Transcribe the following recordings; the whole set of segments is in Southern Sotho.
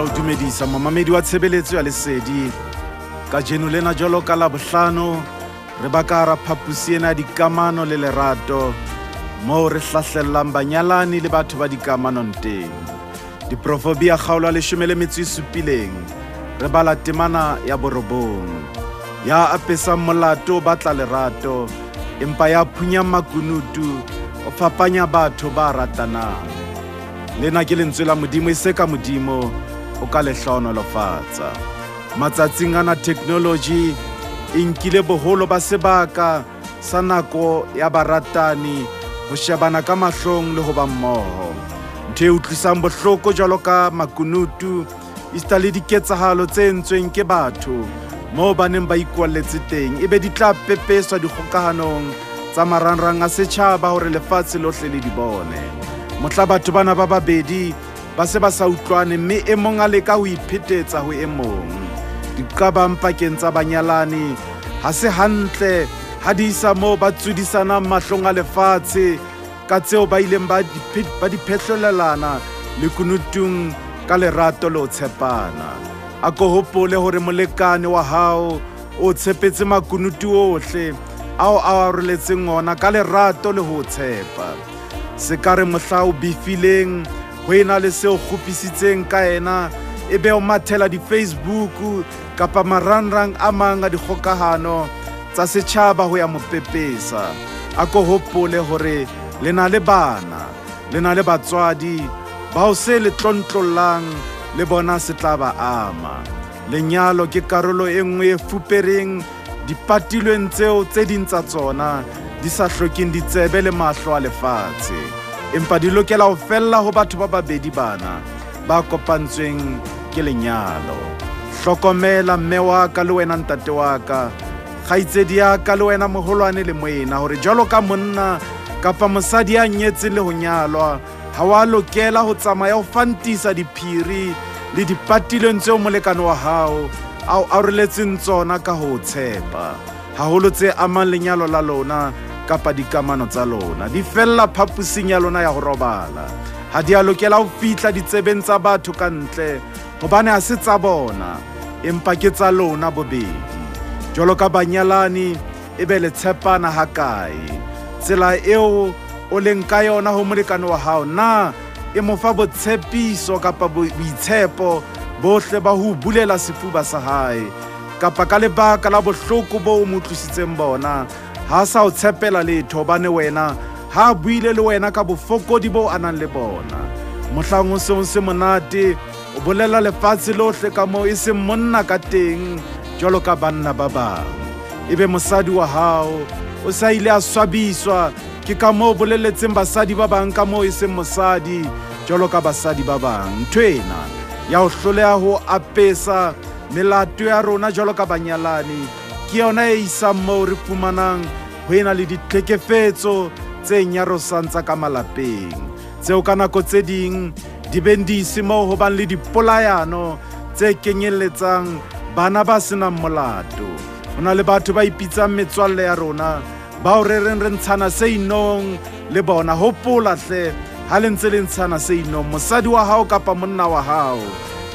Ke a o dumedisa momamedi wa tshebeletso ya Lesedi. Kajeno lena jwalo ka Labohlano re ba ka hara phaposi ena ya dikamano le lerato moo re hlahlellang banyalani le batho ba dikamanong teng. Diprofobia kgaolo ya 17, re bala temana ya 9. Ya apesang molato o batla lerato, empa ya phunyang makunutu o fapanya batho ba ratanang. Lena ke lentswe la Modimo, e se ka Modimo o ka le hlohonolofatsa. Matsatsing ana technology e nkile boholo ba sebaka sa nako ya baratani ho shebana ka mahlong le ho ba mmoho. Ntho e utlwisang bohloko jwalo ka makunutu esita le diketsahalo tse entsweng ke batho moo ba neng ba ikwalletse teng, ebe di tla pepeswa dikgokahanong tsa marangrang a setjhaba hore lefatshe lohle le di bone. Mohla batho bana ba babedi ba se ba sa utlwane, mme e mong a leka ho iphetetsa ho e mong. Diqabang pakeng tsa banyalani ha se hantle ha di isa moo ba tswedisanang mahlong a lefatshe ka tseo ba ileng ba di phehlolelana lekunutung ka lerato le ho tshepana. A ko hopole hore molekane wa hao o tshepetse makunutu ohle ao a aroletseng ona ka lerato le ho tshepa. Se ka re mohla o befileng ho ena le seo kgopisitseng ka ena, e be o mathela di-Facebook kapa marangrang a mang a dikgokahano tsa setjhaba ho ya mo pepesa. A ko hopole hore le na le bana, le na le batswadi bao se le tlontlollang le bona se tla ba ama. Lenyalo ke karolo e nngwe e fupereng dipatilweng tseo tse ding tsa tsona di sa hlokeng ditsebe le mahlo a lefatshe, empa di lokela ho fella ho batho ba babedi bana ba kopantsweng ke lenyalo. Hlokomela mme wa ka le wena ntate wa ka, kgaitsedi ya ka le wena moholwane le moena, hore jwalo ka monna kapa mosadi ya nyetseng le ho nyalwa, ha wa lokela ho tsamaya ho fantisa diphiri le dipatilweng tseo molekane wa hao a o aroletseng tsona ka ho tshepa, haholo tse amang lenyalo la lona kapa dikamano tsa lona. Di fella phaposing ya lona ya ho robala, ha di a lokela ho fihla ditsebeng tsa batho ka ntle, hobane ha se tsa bona, empa ke tsa lona bobedi. Jwalo ka banyalani, e be le tshepana hakae? Tsela eo o leng ka yona ho molekane wa hao, na e mo fa botshepiso kapa boitshepo bohle ba ho bulela sefuba sa hae, kapa ka lebaka la bohloko bo o mo utlwisitseng bona ha sa o tshepela letho, hobane wena ha buile le wena ka bofokodi bo a nang le bona. Mohlang o se o se monate, o bolela lefatshe lohle ka moo e seng monna ka teng jwalo ka banna ba bang. Ebe mosadi wa hao o sa ile a swabiswa ke ka moo boleletseng basadi ba bang ka moo e seng mosadi jwalo ka basadi ba bang. Ntho ena ya ho hloleha ho apesa melato ya rona jwalo ka banyalani ke yona e isang moo re fumanang ho ena le ditlhekefetso tse nyarosang tsa ka malapeng, tseo ka nako tse ding di beng di ise moo ho bang le dipolayano tse kenyelletsang bana ba senang molato. Ho na le batho ba ipitsang metswalle ya rona bao re reng re ntshana se inong le bona. Hopola hle, ha le ntse le ntshana se inong, mosadi wa hao kapa monna wa hao,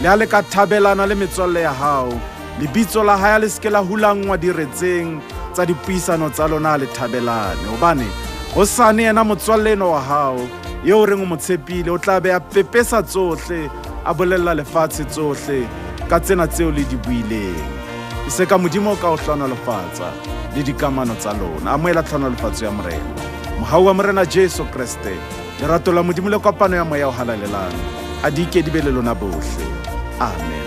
le ha le ka thabelana le metswalle ya hao, lebitso la hae le se ke la hulangwa diretseng tsa dipuisano tsa lona le thabelane, hobane hosane yena motswalle eno wa hao eo reng o mo tshepile o tla be a pepesa tsohle, a bolella lefatshe tsohle ka tsena tseo le di buileng. E se ka Modimo ka o hlohonolofatsa le dikamano tsa lona. Amohela tlhohonolofatso ya Morena. Mohau wa Morena Jesu Kreste, lerato la Modimo le kopano ya Moya o Halalelang, a di ke di be le lona bohle. Amen.